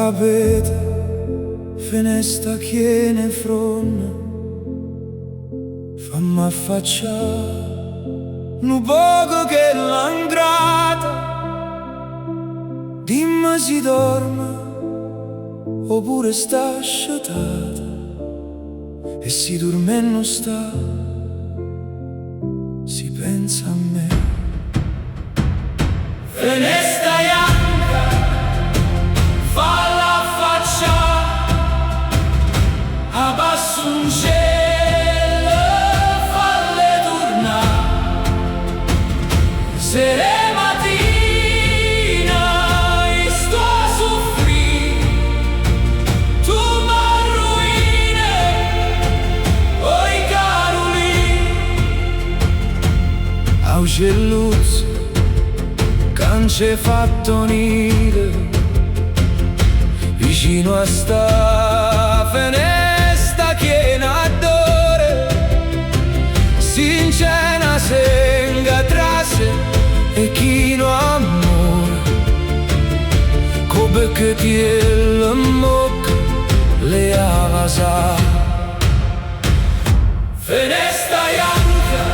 Arapete, fenesta chiena 'e fronne, Famme affaccià nu poco chella 'ngrata, Dimme si dorme o pure sta scetata, E si durmenno sta, si pensa a me. Fenesta janca, falla affaccià 'A passuncella, falle turnà. Sera e matina i' sto a suffrì, Tu m'arruine, oi Carulì. Aucielluzzo ca 'nce fatto nido Vicino a sta fenesta chiena addore Si 'nc'è na senga trase e chino ammore Co becchetiello 'mmocca le 'a vasà. Fenesta janca,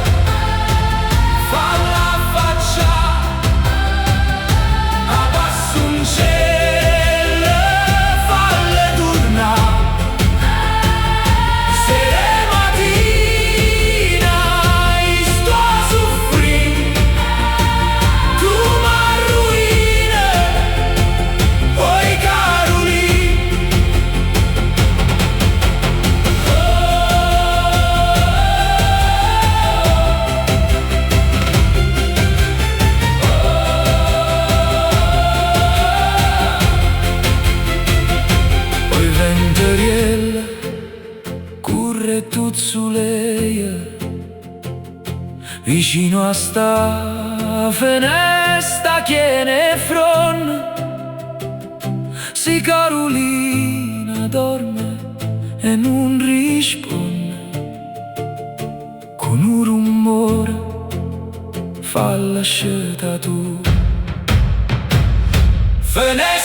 falla affaccià 'A passuncella, falle turnà. Sera e matina i' sto a suffrì, Tu m'arruine, oi Carulì. Oi ventariello, curre e tuzzuleia Vicino a sta fenesta chiena 'e fronne Si Carulina dorme e nun risponne Cu nu rummore falla scetà tu. Fenesta.